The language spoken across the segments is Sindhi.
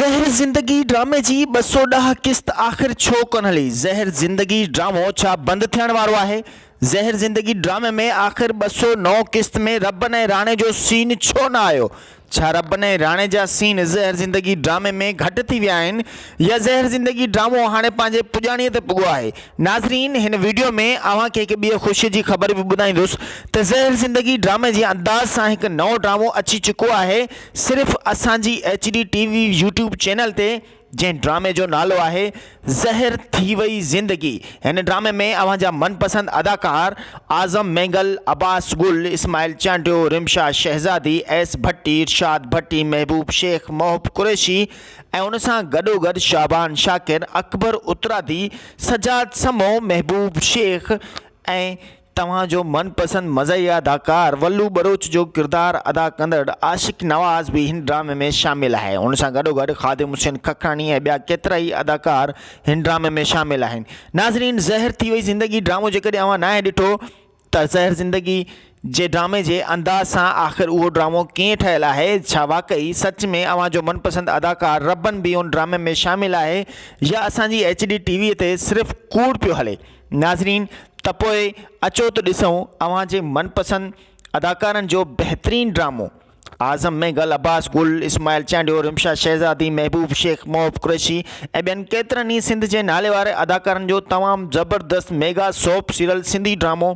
زهر زندگي ڊرامي جي 210 قسط آخر ڇو ڪونه هلي؟ زهر زندگي ڊرامو ڇا بند ٿيڻ وارو آهي؟ زهر زندگي ڊرامي ۾ آخر 209 قسط ۾ ربن ۽ راڻي جو سين ڇو نه آيو؟ ڇا ربن ۽ راڻي جا سين زهر زندگي ڊرامي ۾ گهٽ ٿي ويا آهن يا زهر زندگي ڊرامو هاڻي پنهنجي پڄاڻي تي پڳو آهي؟ ناظرين هن ويڊيو ۾ اوهان کي هڪ ٻي خوشي جي خبر به ٻڌائيندس ته زهر زندگي ڊرامي جي انداز سان هڪ نئون ڊرامو اچي چڪو آهي صرف اسان جي H D T V YouTube channel تي جنهن ڊرامي جو نالو آهي زهر ٿي وئي زندگي هن ڊرامي ۾ اوهان جا من پسند اداڪار اعظم مينگل، عباس گل، اسماعيل چانڊيو، رمشا شهزادي، ايس ڀٽي، ارشاد ڀٽي، محبوب شيخ، محب قريشي ۽ ان سان گڏوگڏ شعبان شاڪر، اڪبر اترادي، سجاد سمو، محبوب شيخ ۽ توهان جو من پسند مزاحيه اداڪار ولو ٻروچ جو ڪردار ادا ڪندڙ عاشق نواز به هن ڊرامي ۾ شامل آهي. ان سان گڏوگڏ خادم حسين ککراڻي ۽ ٻيا ڪيترائي اداڪار هن ڊرامي ۾ شامل آهن. ناظرين زهر ٿي وئي زندگي ڊرامو جيڪڏهن اوهان ناهي ڏٺو ته زهر زندگي جي ڊرامي جي انداز سان آخر اهو ڊرامو ڪيئن ٺهيل آهي ڇا واقعي سچ ۾ اوهان جو من پسند اداڪار ربن به ان ڊرامي ۾ شامل آهي يا اسان جي ايڇ ڊي ٽي وي تي صرف ڪوڙ پيو هلي. ناظرين ته پوء اچو ته ڏسون اوهان جي من پسند اداڪارن جو بهترين ڊرامو اعظم مينگل، عباس گل، اسماعيل چانڊيو، رمشا شهزادي، محبوب شيخ، محب قريشي ۽ ٻين ڪيترن ئي سنڌ جي ناليواري اداڪارن جو تمام زبردست ميگا سوپ سيريل سنڌي ڊرامو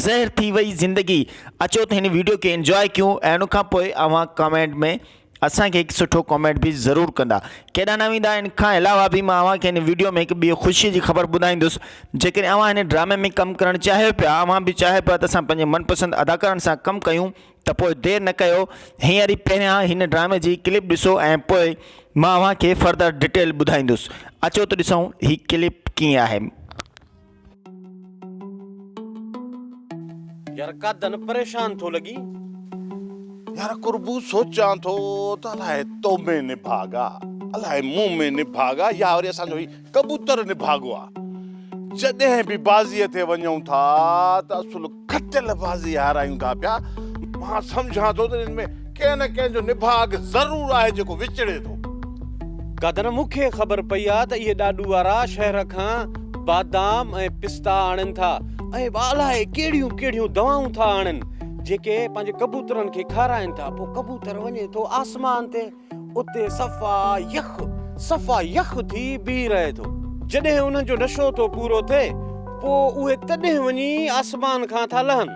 زهر ٿي وئي زندگي اچو ته هن ويڊيو کي انجواء ڪيون ۽ ان کان پوء اوهان ڪمينٽ ۾ اسان کي هڪ سٺو ڪمينٽ به ضرور ڪندا. ڪيڏانهن نه ويندا ان کان علاوه به مان اوهان کي هن ويڊيو ۾ هڪ ٻي خوشي جي خبر ٻڌائيندس جيڪڏهن اوهان هن ڊرامي ۾ ڪم ڪرڻ چاهيو پيا اوهان به چاهيو پيا ته اسان پنهنجي من پسند اداڪارن سان ڪم ڪيون ته پوء دير نه ڪيو هينئر ئي پهريان هن ڊرامي جي ڪلپ ڏسو ۽ پوء مان اوهان کي فردر ڊيٽيل ٻڌائيندس اچو ته ڏسون هي ڪلپ ڪيئن آهي. يار قادن پريشان ٿو لڳين. يار قربو سوچيان ٿو ته الائي تو ۾ نڀاڳ آ الائي مون ۾ نڀاڳ آ يا وري اسان جو هي ڪبوتر نڀاڳو آ. جڏهن به بازيء تي وڃون ٿا ته اصل کٽيل بازي هارايون ٿا پيا. مان سمجهان ٿو ته ان ۾ ڪنهن نه ڪنهن جو نڀاڳ ضرور آهي جيڪو وچڙي ٿو. قادن مون کي خبر پئي آ ته اهي ڏاڏو وارا شهر کان بادام ۽ پستا آڻين ٿا ۽ الائي ڪهڙيون ڪهڙيون دوائون ٿا آڻين جيڪي پنهنجي ڪبوترن کي کارائين ٿا پوء ڪبوتر وڃي ٿو آسمان تي اتي صفا يخ صفا يخ ٿي بيهي رهي ٿو. جڏهن انهن جو نشو ٿو پورو ٿئي، پوء اهي تڏهن وڃي آسمان کان ٿا لهن.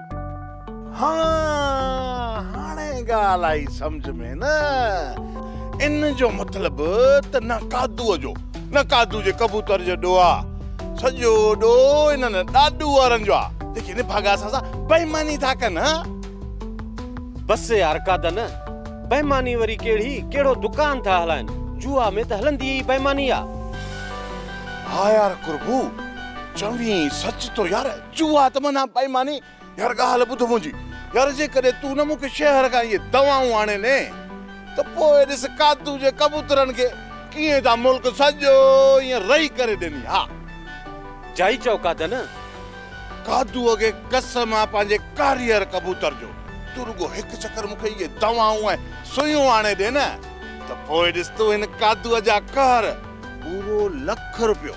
ها، هاڻي ڳالهه آئي سمجهه ۾ نه. ان جو مطلب ته نه قادوء جو، نه قادو جي ڪبوتر جو ڏوهه آ. سڄو ڏوهه انهن ڏاڏو وارن جو آ، جيڪي نڀاڳا اسان سان بيماني ٿا ڪن. ها. بس يار قادن، بيماني وري ڪهڙي، ڪهڙو دڪان ٿا هلائن، جوا ۾ ته هلندي ئي بيماني آ. ها يار قربو، چوين سچ ٿو يار، جوا ته معنيٰ بيماني، يار ڳالهه ٻڌ منهنجي، يار جيڪڏهن تون نه مون کي شهر کان اهي دوائون آڻي ڏين ته پوء ڏس قادو جي ڪبوترن کي ڪيئن ٿا ملڪ سڄو ائين رئي ڪري ڏيني، ها. جائي چئو قادن. قادوء کي قسم آ پنهنجي ڪاريهر ڪبوتر جو، تون رڳو هڪ چڪر مون کي اهي دوائون ۽ سوئيون آڻي ڏي نه ته پوء ڏس تون هن قادوء جا قهر. پورو لک روپيو،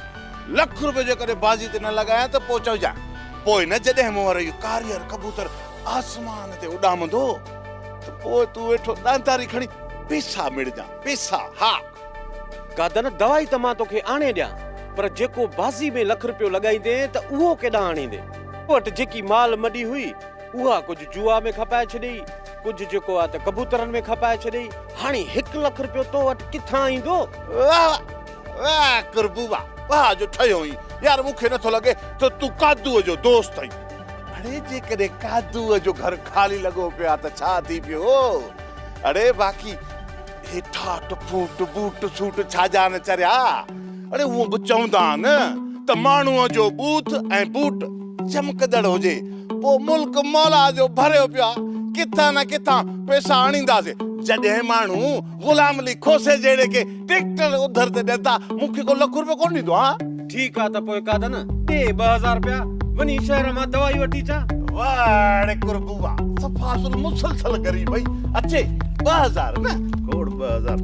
لک روپيو جيڪڏهن بازي تي نه لڳايان ته پوء چئجانء، پوء نه جڏهن مون وارو اهو ڪاريهر ڪبوتر آسمان تي اڏامندو ته پوء تون ويٺو ڏانداري کڻي پيسا مڙجان، پيسا، ها. قادن، دوائي ته مان توکي آڻي ڏيان، پر جيڪو بازي ۾ لک رپيو لڳائيندين ته اهو ڪيڏانهن آڻيندين؟ تو وٽ جيڪي مال مڏي هئي، اها ڪجهه جوا ۾ کپائي ڇڏيئي، ڪجهه جيڪو آ ته ڪبوترن ۾ کپائي ڇڏيئي، هاڻي هڪ لک رپيو تو وٽ ڪٿان ايندو؟ واهه واهه، واهه قربو واهه، واهه جو ٺهيو آهين، يار مون کي نٿو لڳي ته تون قادوء جو دوست آهين. اڙي جيڪڏهن قادوء جو گهر خالي لڳو پيو آ ته ڇا ٿي پيو؟ اڙي باقي هي ٺاٺ ڦوٽ بوٽ سوٽ ڇا جا نه چريا. اڙي هونء به چوندا آهن ته ماڻهوء جو ٻوٿ ۽ بوٽ چمڪندڙ هجي پوء ملڪ مولا جو ڀريو پيو آ، ڪٿان نه ڪٿان پئسا آڻينداسين. جڏهن ماڻهو غلام علي کوسي جهڙي کي ٽريڪٽر اوڌر تي ڏين ٿا، مون کي ڪو لک روپيو ڪونه ڏيندو ها؟ ٺيڪ آ ته پوء قادن ڏي 2000 رپيا، وڃي شهر مان دوائي وٺي اچان. واهه اڙي قربو واهه، صفا اصل مسلسل غريب ائين اچي 2000 نه کوڙ 2000.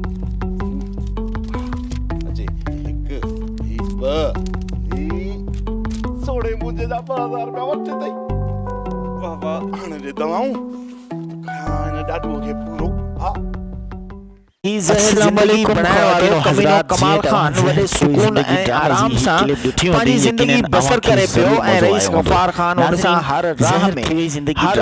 جا 2000 رپيا وٺ اٿئي. واه واه. هاڻي ڏي دوائون ته ڪيان هن ڏاڏوء کي پورو. ها. هي زهر زندگي بڻائڻ وارو ڪمينو ڪمال خان وڏي سڪون ۽ آرام سان پنهنجي زندگي بسر ڪري پيو ۽ رئيس غفار خان هن سان هر راهه ۾ هر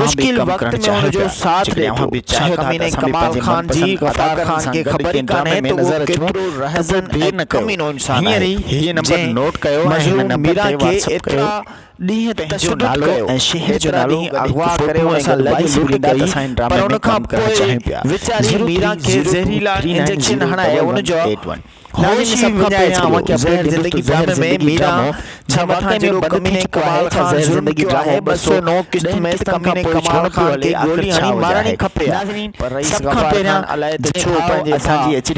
مشڪل وقت ۾ هن جو ساٿ ڏئي ٿو. ڇا ڪميني ڪمال خان جي غفار خان کي خبر ئي ڪانهي ته اهو ڪيترو رهزن ۽ ڪمينو انسان آهي جنهن مظلوم ميران کي ايترا ڏينهن تشدد ڪيو، ايترا ڏينهن اغوا ڪري ان سان لڄ لٽ ڪئي پر ان کان پوء ويچاري ميران کي زهريلا انجيڪشن هڻائي ان جو هوش ئي وڃائي ڇڏيو. زهر زندگي ڊرامي ۾ ميران ڇا مٿان جيڏو ڪميني ڪمال خان ظلم ڪيو آهي 209 قسط ۾ ڪميني ڪمال خان کي گولي هڻي مارڻ ئي کپي ها. سڀ کان پهريان جنهن ڀاء اسان جي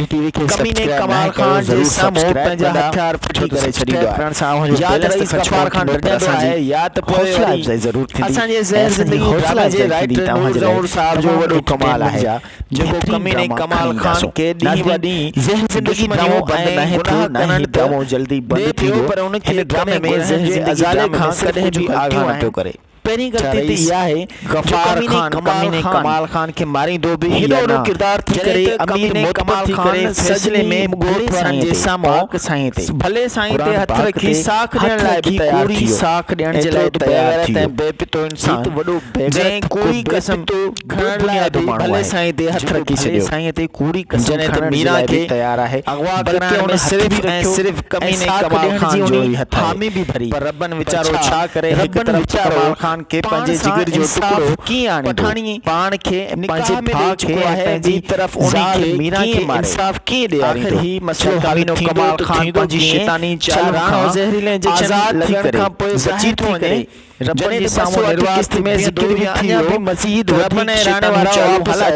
ڪميني ڪمال خان جي سامهون پنهنجا هٿيار ڦٽي ڪري ڇڏيندو آهي يا ته رئيس غفار خان ڊڄندو آهي يا ته پوء وري اسان جي زهر زندگي ڊرامي جي رائيٽر نور زهور صاحب جو وڏو ڪمال آهي جيڪو ڪميني ڪمال خان کي ڏينهن به ڏينهن دشمنيون ۽ گناهه ڪرڻ ته ڏئي پيو پر ان کي ڪنهن گناهن جي ازالي کان ڪڏهن به آگاهه نه پيو ڪري. پهرين غلطي ته اها آهي جو ڪميني ڪمال خان کي ماريندو به يا نه، جڏهن ته ڪميني ڪمال خان فيصلي ۾ ڳوٺ وارن جي سامهون ڀلي سائين تي هٿ رکي ساک ڏيڻ لاء به تيار ٿي ويو. ايترو ته بيغيرت ۽ بي پتو انسان جنهن ڪوڙي قسم کڻڻ لاء به ڀلي سائين تي هٿ رکي ڇڏيو. جڏهن ته ميران کي اغوا ڪرائڻ ۾ صرف ۽ صرف ڪميني ڪمال خان جو ئي هٿ آهي. پر ربن ويچارو ڇا ڪري هڪ طرف ته ڪمال خان کي پنهنجي جگر جو ٽڪڙو پٺاڻي پاڻ کي پنهنجي ڀاء کي ۽ پنهنجي زال ميران کي انصاف ڪيئن ڏياريندو؟ ڇا ڪمينو ڪمال خان پنهنجي شيطاني چالن کان آزاد ٿي ڪري بچي ٿو وڃي؟ ربن جي سامهون نروار ٿي ۾ ذڪر به ٿي ويو مزيد وڌيڪ شيطاني چالون هلائي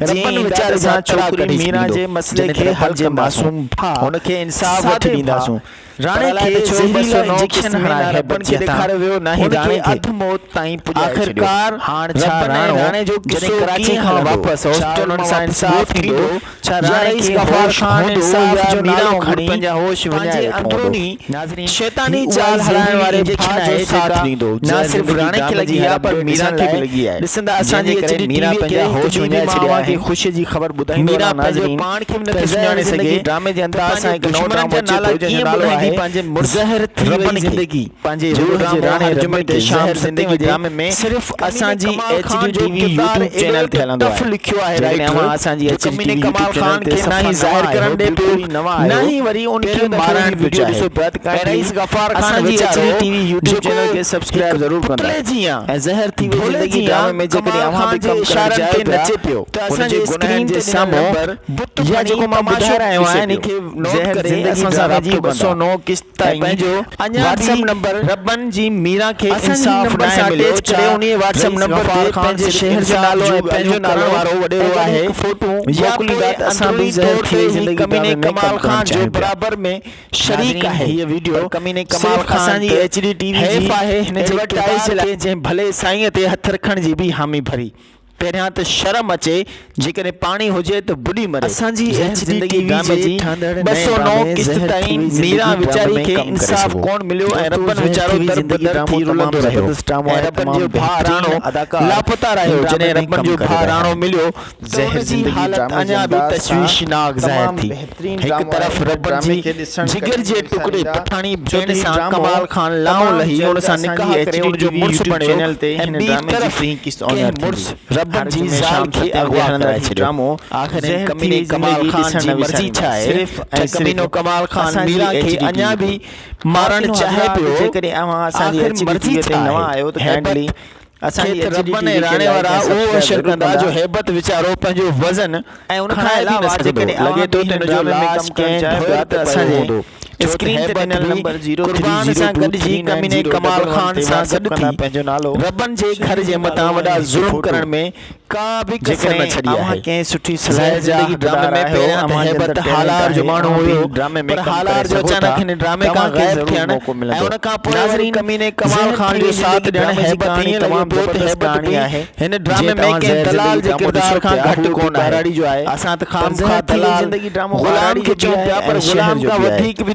ربن ويچاري سان ڇوڪري ميران جي مسئلي کي حل جي معصوم ڀاء هن کي انصاف وٺي ڏينداسون پر الائي ته ڇو 209 قسط ۾ نه ربن کي ڏيکاريو ويو نه ئي راڻي کي اڌ موت تائين پڄائي ڇڏيو هاڻ ڇا راڻو جڏهن ڪراچي کان واپس هاسٽل مان واپس ڳوٺ ايندو ڇا راڻي کي هوش هوندو يا ميران کڻي پنهنجي اندروني شيطاني چال هلائڻ واري ڀاء جو ساٿ ڏيندو. نه صرف راڻي کي لڳي آهي پر ميران کي به لڳي آهي. ڏسندا اسان جي ايڇ ڊي ٽي وي کي هڪ ڏينهن به مان اوهان کي خوشي جي خبر ٻڌائيندو رهان ناظرين ته زهر زندگي ڊرامي جي انداز سان هڪ نئون ڊرامو اچي ٿو جنهن جو نالو آهي زهر ٿي وئي زندگي جيڪو ڊرامو هر جمعي تي شام ستين وڄي صرف اسان جي H D T V YouTube channel تي هلندو آهي. جيڪڏهن اوهان اسان جي H D T V YouTube channel تي صفا نوان آهيو بلڪل ئي نوان آهيو پهريون دفعو هي وڊيو ڏسو پيا ته ڪائنڊلي اسان جي H D T V YouTube channel کي سبسڪرائب ضرور ڪندا ۽ زهر ٿي وئي زندگي ڊرامي ۾ جيڪڏهن اوهان به ڪم ڪرڻ چاهيو پيا ان جي گناهن جي سامهون يا جيڪو مان ٻڌائي رهيو آهيان ان کي زهر زندگي ڊرامي جي 209 قسط تائين پنهنجو واٽس ايپ نمبر ربن جي ميران کي انصاف ناهي مليو ڇا رئيس غفار خان صرف انصاف جون ڳالهيون ڪرڻ وارو وڏيرو آهي يا پوء اندروني طور تي هي ڪميني ڪمال خان جو برابر ۾ شريڪ آهي هيء ويڊيو ڪميني ڪمال خان جي ايڇ ڊي ٽي وي جي ايڊورٽائيز جي لاء جنهن ڀلي سائينء تي هٿ رکڻ جي به حامي ڀري. پهريان ته شرم اچي جيڪڏهن پاڻي هجي ته ٻڏي مري. اسان جي ايڇ ڊي ٽي وي جي ٺهندڙ 209 قسط تائين ميران ويچاري کي انصاف ڪونه مليو ۽ ربن ويچارو در بدر ٿي رلندو رهيو ۽ ربن جو ڀاء راڻو لاپتا رهيو جڏهن ربن جو ڀاء راڻو مليو ته ان جي حالت اڃا به تشويشناڪ ظاهر ٿي هڪ طرف ربن جي جگر جي ٽڪڙي پٺاڻي ڀيڻ سان ڪمال خان لانئون لهي ان سان نڪاح ڪري ان جو مڙس بڻيو ۽ ٻي طرف ڪنهن مڙس ربن جي زال کي اغوا ڪرائي ڇڏيو. آخر هن ڪميني ڪمال خان جي مرضي ڇا آهي؟ ڇا ڪمينو ڪمال خان ميران کي اڃا به مارڻ چاهي پيو؟ آخر مرضي ڇا آهي؟ هيبت کي ته ربن ۽ راڻي وارا اهو حشر ڪندا جو هيبت ويچارو پنهنجو وزن کڻائي به نه سگهندو. لڳي ٿو ته هن جو لاش ڪنهن ڍور تي پيو هوندو. ڇو ته هيبت به قربان سان گڏجي ڪميني ڪمال خان سان گڏ ٿي ربن جي گهر جي مٿان وڏا ظلم ڪرڻ ۾ ڪا به ڪسر نه ڇڏي آهي. زهر زندگي ڊرامي ۾ پهريان ته هيبت هالار جو ماڻهو هيو پر هالار جو اچانڪ هن ڊرامي کان غائب ٿيڻ ۽ ان کان پوء وري ڪميني ڪمال خان جو ساٿ ڏيڻ هيبت ائين لڳي پيو ته هيبت به هن ڊرامي ۾ ڪنهن دلال جي ڪردار کان گهٽ ڪونه آهي. اسان ته خامخواه دلال غلام کي چئون پيا پر غلام کان وڌيڪ به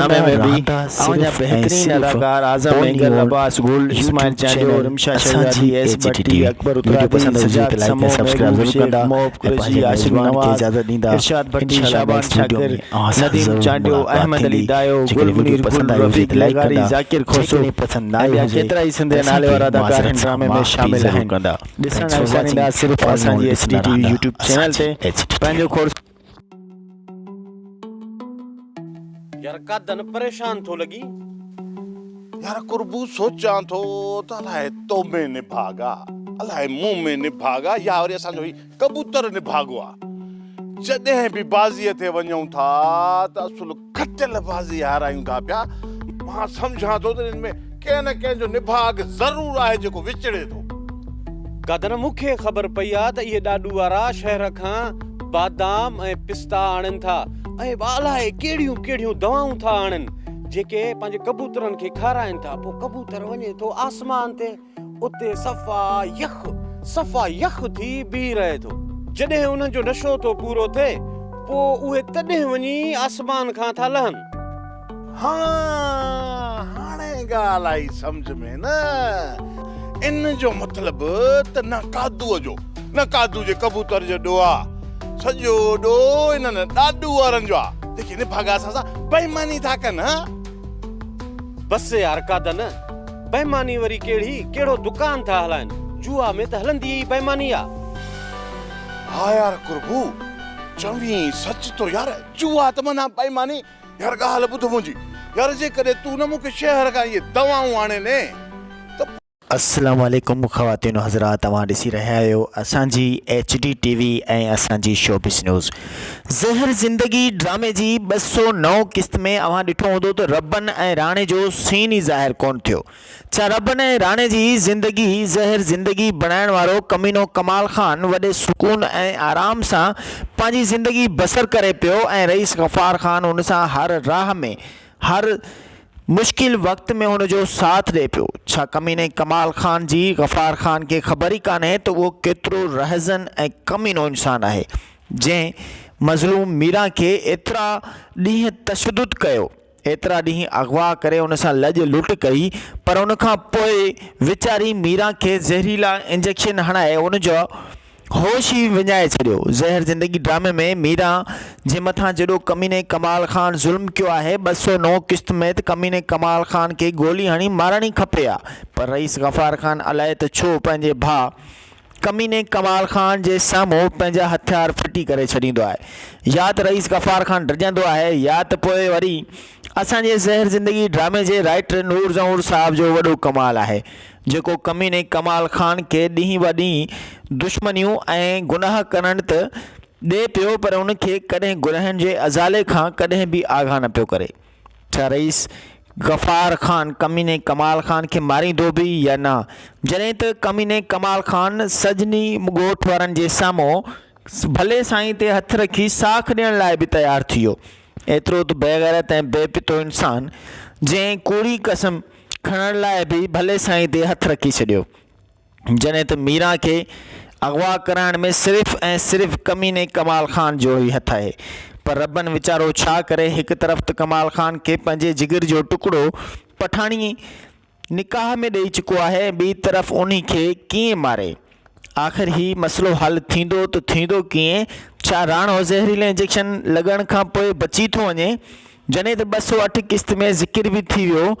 ڊرامي ۾ به رهندا اوهان جا صرف ۽ بهترين صرف اداڪار اعظم اونلي مينگل، آن عباس گل، يوٽيوب اسماعيل چانڊيو، چينل رمشا اسان شهزادي، جي ايس ايڇ ڊي ڀٽي، ٽي وي. اڪبر ويڊيو اترادي، پسند هجي سجاد ته لائيڪ سمو، ۽ سبسڪرائب محبوب ضرور شيخ، ڪندا محب ۽ قريشي، پنهنجي عاشق ميزبان کي نواز، اجازت ڏيندا. ارشاد ڀٽي، انشاء الله شعبان نيڪسٽ ويڊيو شاڪر، ۾ اوهان سان نديم ضرور چانڊيو، ملاقات احمد علي ٿيندي. دايو، گل جيڪڏهن ويڊيو منير گل، پسند آئي هجي رفيق ته لائيڪ لغاري، ڪندا، ذاڪر کوسو جيڪڏهن پسند نه ۽ آئي ٻيا هجي ڪيترائي ته سنڌ جا اسان نالي کي وارا اداڪار معذرت هن سان ڊرامي ۾ معاف به شامل ضرور آهن. ڪندا. ڏسڻ thanks ۽ for وساريندا واچنگ صرف آل اسان مور جي ايڇ ڊي ڏسندا ٽي وي رهندا يوٽيوب اسان چينل جي تي ايڇ ڊي ٽي پنهنجو وي. کوڙ يار قادن پريشان ٿو لڳين. يار قربو سوچان ٿو ته الائي تو ۾ نڀاڳ آ الائي مون ۾ نڀاڳ آ يا وري اسان جو هي ڪبوتر نڀاڳو آ. جڏهن به بازيء تي وڃون ٿا ته اصل کٽيل بازي هارايون ٿا پيا. مان سمجهان ٿو ته ان ۾ ڪنهن نه ڪنهن جو نڀاڳ ضرور آهي جيڪو وچڙي ٿو. قادن مون کي خبر پئي آ ته اهي ڏاڏو وارا شهر کان بادام ۽ پستا آڻين ٿا ۽ الائي ڪهڙيون ڪهڙيون دوائون ٿا آڻين جيڪي پنهنجي ڪبوترن کي کارائين ٿا پوء ڪبوتر وڃي ٿو آسمان تي اتي صفا يخ صفا يخ ٿي بيهي رهي ٿو. جڏهن انهن جو نشو ٿو پورو ٿئي پوء اهي تڏهن وڃي آسمان کان ٿا لهن. ها هاڻي ڳالهه آئي سمجهه ۾ نه. ان جو مطلب ته نه قادوء جو نه قادو جي ڪبوتر جو ڏوهه آ. سڄو ڏوهه انهن ڏاڏو وارن جو آ جيڪي نڀاڳا اسان سان بيماني ٿا ڪن ها. بس يار قادن بيماني وري ڪهڙي ڪهڙو دڪان ٿا هلائن جوا ۾ ته هلندي ئي بيماني آ. ها يار قربو چوين سچ ٿو يار جوا ته معنيٰ بيماني يار ڳالهه ٻڌ منهنجي يار جيڪڏهن تون نه مون کي شهر کان اهي دوائون آڻي ڏين ته. السلام عليڪم خواتين و حضرات اوهان ڏسي رهيا آهيو اسان جي ايڇ ڊي ٽي وي ۽ اسان جي شوبز نيوز زهر زندگي ڊرامي جي 209 قسط ۾ اوهان ڏٺو هوندو ته ربن ۽ راڻي جو سين ئي ظاهر ڪون ٿيو ڇا ربن ۽ راڻي جي زندگي زهر زندگي بڻائڻ وارو ڪمينو ڪمال خان وڏي سڪون ۽ آرام سان پنهنجي زندگي بسر ڪري پيو ۽ رئيس غفار خان ان سان هر راهه ۾ هر مشڪل وقت ۾ هن جو ساٿ ڏئي پيو. ڇا ڪميني ڪمال خان جي غفار خان کي خبر ئي ڪانهي ته اهو ڪيترو رهزن ۽ ڪمينو انسان آهي، جنهن مظلوم ميران کي ايترا ڏينهن تشدد ڪيو، ايترا ڏينهن اغوا ڪري ان سان لڄ لٽ ڪئي، پر ان کان پوء ويچاري ميران کي زهريلا انجيڪشن هڻائي ان جو هوش ئي وڃائي ڇڏيو. زهر زندگي ڊرامي ۾ ميران جي مٿان جيڏو ڪميني ڪمال خان ظلم ڪيو آهي 209 قسط ۾ ته ڪميني ڪمال خان کي گولي هڻي مارڻ ئي کپي ها پر رئيس غفار خان الائي ته ڇو پنهنجي ڀاء ڪميني ڪمال خان جي سامهون پنهنجا هٿيار ڦٽي ڪري ڇڏيندو آهي يا ته رئيس غفار خان ڊڄندو آهي يا ته پوء وري اسان جي زهر زندگي ڊرامي جي رائيٽر نور زهور صاحب جو وڏو ڪمال آهي جيڪو ڪميني ڪمال خان کي ڏينهن به ڏينهن دشمنيون ۽ گناهه ڪرڻ ته ڏئي پيو پر ان کي ڪڏهن گناهن جي ازالي کان ڪڏهن به آگاهه نه پيو ڪري. ڇا رئيس غفار خان ڪميني ڪمال خان کي ماريندو به يا نه؟ جڏهن ته ڪميني ڪمال خان سڄني ڳوٺ وارن جي سامهون ڀلي سائين تي هٿ رکي ساک ڏيڻ لاء به تيار ٿي ويو. ايترو ته بيغيرت ۽ بي پتو انسان جنهن ڪوڙي قسم کڻڻ لاء به ڀلي سائين تي هٿ رکي ڇڏيو. جڏهن ته ميران کي اغوا ڪرائڻ ۾ صرف ۽ صرف ڪميني ڪمال خان جو ئي هٿ آهي. پر ربن ويچارو ڇا ڪري هڪ طرف ته ڪمال خان کي پنهنجي جگر جو ٽڪڙو پٺاڻي نڪاح ۾ ڏئي چڪو آهي ۽ ٻئي طرف انهي کي ڪيئن ماري. آخر هي مسئلو حل ٿيندو ته ٿيندو ڪيئن؟ ڇا راڻو زهريلي انجيڪشن لڳڻ کان پوء بچي ٿو وڃي؟ جڏهن ته 208 قسط ۾ ذڪر به ٿي ويو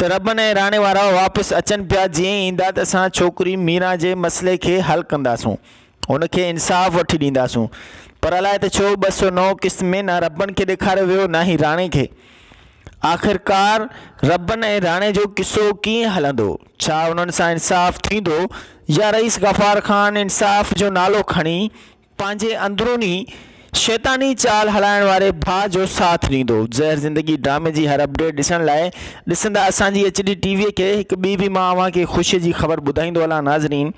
ته ربن ۽ راڻي وارا واپس اچن پيا جيئن ئي ايندا ته اسان ڇوڪري ميران جي مسئلي کي حل ڪنداسون هن کي انصاف وٺي ڏينداسون پر الائي ته ڇو 209 قسط ۾ نه ربن کي ڏيکاريو ويو نه ئي راڻي کي. آخرڪار ربن ۽ راڻي جو قصو ڪيئن هلندو؟ ڇا انهن سان انصاف ٿيندو يا رئيس غفار خان انصاف جو نالو کڻي پنهنجي اندروني شيطاني چال هلائڻ واري ڀاء جو ساٿ ڏيندو؟ زهر زندگي ڊرامي جي هر اپڊيٽ ڏسڻ لاء ڏسندا اسان جي ايڇ ڊي ٽي وي کي. هڪ ٻي به مان اوهان کي خوشي جي خبر ٻڌائيندو هلان ناظرين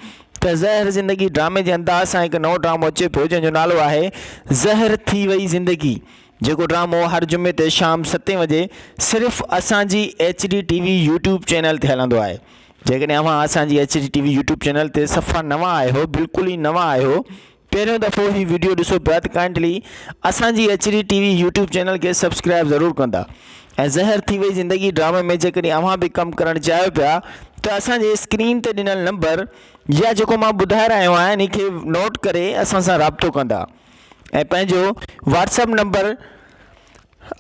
ته زهر زندگي ڊرامي جي انداز سان هڪ نئون ڊرامو اچي پيو جنهن جو نالو آهي زهر ٿي وئي زندگي جيڪو ڊرامو هر جمعي تي شام ستين وڄي صرف اسان جي H D T V YouTube channel تي هلندو آهي. جيڪڏهن اوهان اسان جي H D T V YouTube channel تي صفا نوان آهيو بلڪل ئي نوان آهيو پهريون دفعو هي ويڊيو ڏسو پيا ته ڪائنڊلي اسان جي H D T V YouTube channel کي سبسڪرائب ضرور ڪندا ۽ زهر ٿي وئي زندگي ڊرامي ۾ جيڪڏهن اوهان به ڪم ڪرڻ چاهيو پيا ته اسان جي اسڪرين تي ڏنل نمبر يا جيڪو مان ٻڌائي رهيو آهيان ان کي نوٽ ڪري اسان سان رابطو ڪندا. ۽ پنهنجو واٽس اپ نمبر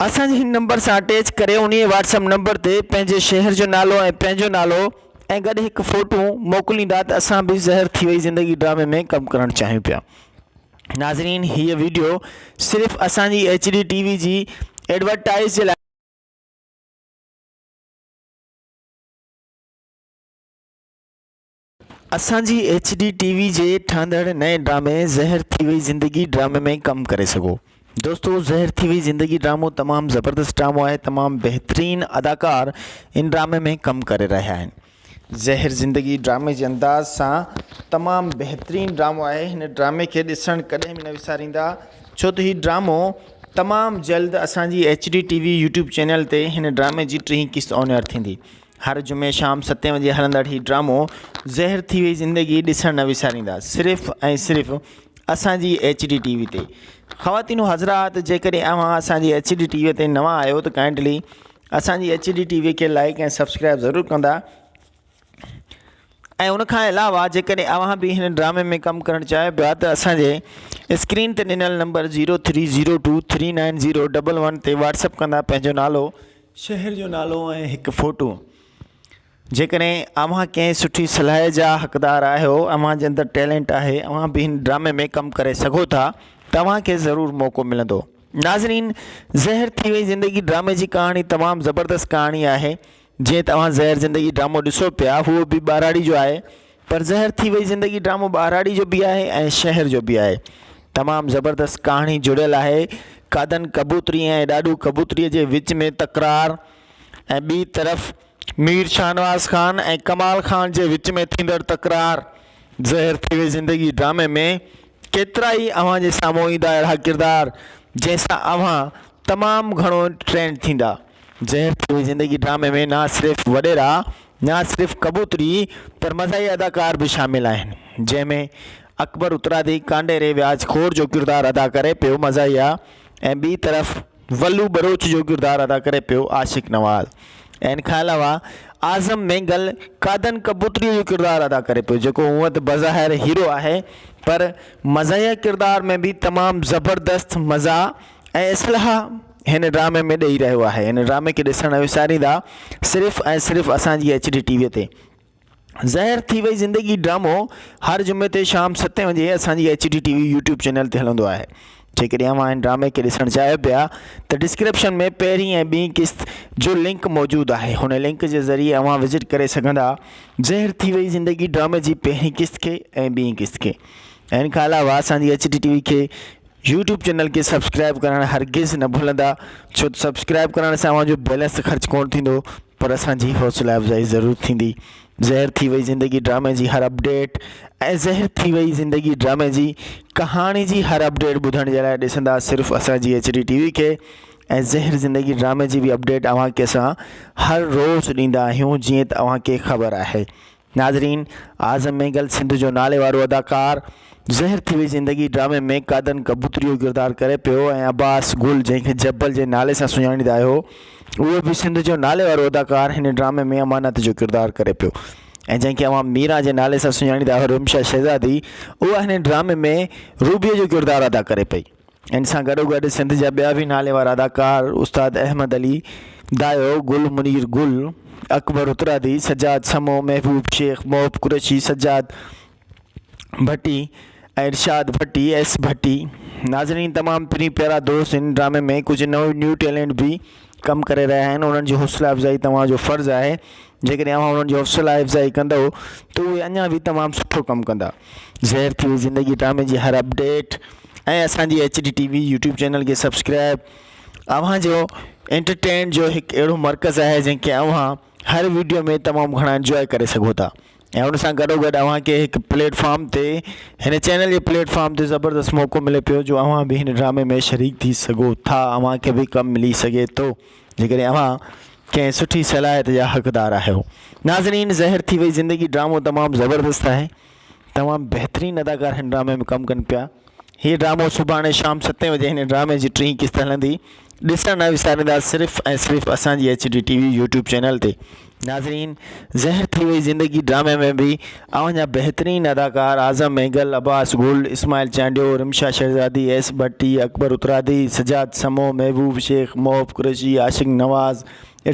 اسان جي هن نمبر سان اٽيچ ڪري انهي واٽس اپ نمبر تي پنهنجي شهر جو نالو ۽ پنهنجو نالو ۽ گڏ هڪ فوٽو موڪليندا ته اسان به زهر ٿي وئي زندگي ڊرامي ۾ ڪم ڪرڻ چاهيون پيا ناظرين هيء ويڊيو صرف اسان جي ايڇ ڊي ٽي وي جي ايڊورٽائز جي لاء اسان جي ايڇ ڊي ٽي وي جي ٺهندڙ نئين ڊرامي زهر ٿي وئي زندگي ڊرامي ۾ ڪم ڪري سگهو دوستو زهر ٿي وئي زندگي ڊرامو تمام زبردست ڊرامو آهي تمام بهترين اداڪار ان ڊرامي ۾ ڪم ڪري رهيا آهن زهر زندگي ڊرامي جي انداز سان تمام بهترين ڊرامو آهي هن ڊرامي کي ڏسڻ ڪڏهن به نه وساريندا ڇو ته هي ڊرامو تمام جلد اسان جي H D T V YouTube channel تي هن ڊرامي جي ٽين قسط آن ايئر ٿيندي هر جمعي شام ستين وڄي هلندڙ هي ڊرامو زهر ٿي وئي زندگي ڏسڻ نه وساريندا صرف ۽ صرف اسان جي ايڇ ڊي ٽي وي تي خواتين و حضرات جيڪڏهن اوهان اسان جي ايڇ ڊي ٽي وي تي نوان آهيو ته ڪائنڊلي اسان جي ايڇ ڊي ٽي وي کي لائڪ ۽ سبسڪرائب ضرور ڪندا ۽ ان کان علاوه جيڪڏهن اوهان به هن ڊرامي ۾ ڪم ڪرڻ چاهيو پيا ته اسان جي اسڪرين تي ڏنل number zero three zero two three nine zero double one تي واٽس اپ ڪندا پنهنجو نالو شهر جو نالو ۽ هڪ فوٽو. جيڪڏهن اوهان ڪنهن سٺي صلاح جا حقدار آهيو، اوهان جي اندر ٽيلنٽ آهي، اوهان به هن ڊرامي ۾ ڪم ڪري سگهو ٿا ته اوهان کي ضرور موقعو ملندو. ناظرين زهر ٿي وئي زندگي ڊرامي جي ڪهاڻي تمام زبردست ڪهاڻي آهي. جيئن ته اوهان زهر زندگي ڊرامو ڏسو پيا اهو به ٻهراڙي جو آهي پر زهر ٿي وئي زندگي ڊرامو ٻهراڙي جو به آهي ۽ شهر جو به آهي تمام زبردست ڪهاڻي جڙيل آهي قادن ڪبوتري ۽ ڏاڏو ڪبوتري جي وچ ۾ تڪرار ۽ ٻي طرف مير شاهنواز خان ۽ ڪمال خان جي وچ ۾ ٿيندڙ تڪرار زهر ٿي وئي زندگي ڊرامي ۾ ڪيترا ئي اوهان جي سامهون ايندا اهڙا ڪردار جنهن سان اوهان تمام گهڻو ٽرينڊ ٿيندا. زهر ٿي وئي زندگي ڊرامي ۾ نه صرف وڏيرا نه صرف ڪبوتري پر مزاحيه اداڪار به شامل آهن جنهن ۾ اڪبر اترادي ڪانڊيري وياج خور جو ڪردار ادا ڪري پيو مزاحيه ۽ ٻي طرف ولو ٻروچ جو ڪردار ادا ڪري پيو عاشق نواز ۽ ان کان علاوه اعظم مينگل قادن ڪبوتري جو ڪردار ادا ڪري پيو جيڪو هونء ته بظاهر هيرو آهي پر مزاحيه ڪردار ۾ به تمام زبردست مزاح ۽ اصلاح هن ڊرامي ۾ ڏئي رهيو آهي هن ڊرامي کي ڏسڻ نه وساريندا صرف ۽ صرف اسان جي ايڇ ڊي ٽي وي تي زهر ٿي وئي زندگي ڊرامو هر جمعي تي شام ستين وڄي اسان جي H D T V YouTube channel تي هلندو آهي جيڪڏهن اوهان هن ڊرامي کي ڏسڻ چاهيو پيا ته ڊسڪرپشن ۾ پهرين ۽ ٻي قسط جو لنڪ موجود آهي هن لنڪ جي ذريعي اوهان وزٽ ڪري سگهندا زهر ٿي وئي زندگي ڊرامي جي پهرين قسط کي ۽ ٻي قسط کي ۽ ان کان علاوه اسان جي ايڇ ڊي ٽي وي کي يوٽيوب چينل کي سبسڪرائب ڪرڻ هرگز نه ڀلندا ڇو ته سبسڪرائب ڪرڻ سان اوهان جو بيلنس ته خرچ ڪونه ٿيندو پر اسان جي حوصله افزائي ضرور ٿيندي زهر ٿي وئي زندگي ڊرامي جي هر اپڊيٽ ۽ زهر ٿي وئي زندگي ڊرامي جي ڪهاڻي جي هر اپڊيٽ ٻڌڻ جي لاء ڏسندا صرف اسان جي ايڇ ڊي ٽي وي کي ۽ زهر زندگي ڊرامي جي به اپڊيٽ اوهان کي اسان هر روز ڏيندا آهيون جيئن ته اوهان کي خبر آهي ناظرين اعظم مينگل سنڌ جو نالي وارو اداڪار زهر ٿي وئي زندگي ڊرامي ۾ قادن ڪبوتري جو ڪردار ڪري پيو ۽ عباس گل جنهن کي جبل جي نالي سان سڃاڻيندا آهيو اهو به سنڌ جو نالي وارو اداڪار هن ڊرامي ۾ امانت جو ڪردار ڪري پيو ۽ جنهن کي اوهان ميران جي نالي سان سڃاڻيندا آهيو رمشا شهزادي اها هن ڊرامي ۾ روبي جو ڪردار ادا ڪري پئي. ان سان گڏوگڏ سنڌ جا ٻيا به نالي وارا اداڪار استاد احمد علي دايو، گل منير گل، اڪبر اترادي، سجاد سمو، محبوب شيخ، محب قريشي، سجاد ڀٽي ۽ ارشاد ڀٽي، ايس ڀٽي. ناظرين تمام پرين پيارا دوست هن ڊرامي ۾ ڪجهه نئون نيو ٽيلنٽ به ڪم ڪري رهيا آهن انهن جي حوصلا افزائي توهان جو فرض آهي جيڪڏهن اوهان انهن جي حوصلا افزائي ڪندؤ ته اهي اڃا به تمام سٺو ڪم ڪندا. زهر ٿي وئي زندگي ڊرامي جي هر اپڊيٽ ۽ اسان جي H D T V YouTube channel کي سبسڪرائب اوهان جو انٽرٽين جو هڪ اهڙو مرڪز آهي جنهن کي اوهان هر ويڊيو ۾ تمام گهڻا انجواء ڪري سگهو ٿا ۽ ان سان گڏو گڏ اوهان کي هڪ پليٽ فارم تي هن چينل جي پليٽ فارم تي زبردست موقعو ملي پيو جو اوهان به هن ڊرامي ۾ شريڪ ٿي سگهو ٿا اوهان کي به ڪم ملي سگهي ٿو جيڪڏهن اوهان ڪنهن سٺي صلاحيت جا حقدار آهيو ناظرين زهر ٿي وئي زندگي ڊرامو تمام زبردست آهي تمام بهترين اداڪار هن ڊرامي ۾ ڪم ڪن پيا هي ڊرامو سڀاڻي شام ستين وڄي هن ڊرامي جي ٽين قسط هلندي ڏسڻ نه وساريندا صرف ۽ صرف اسان جي H D T V YouTube channel تي ناظرين زهر ٿي وئي زندگي ڊرامي ۾ به اوهان جا بهترين اداڪار اعظم مينگل عباس گل اسماعيل چانڊيو رمشا شهزادي ايس ڀٽي اڪبر اترادي سجاد سمو محبوب شيخ محب قريشي عاشق نواز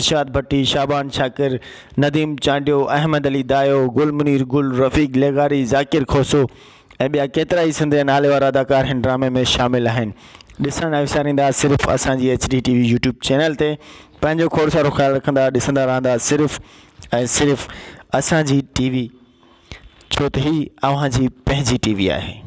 ارشاد ڀٽي شعبان شاڪر نديم چانڊيو احمد علي دايو گل منير گل رفيق لغاري ذاڪر کوسو ۽ ٻيا ڪيترائي سنڌ جا نالي وارا اداڪار هن ڊرامي ۾ شامل آهن ڏسڻ نه وساريندا صرف اسان جي H D T V YouTube channel تي پنهنجو کوڙ سارو خيال رکندا ڏسندا رهندا صرف ۽ صرف اسان جي ٽي وي ڇو ته هي اوهان جي پنهنجي ٽي وي آهي.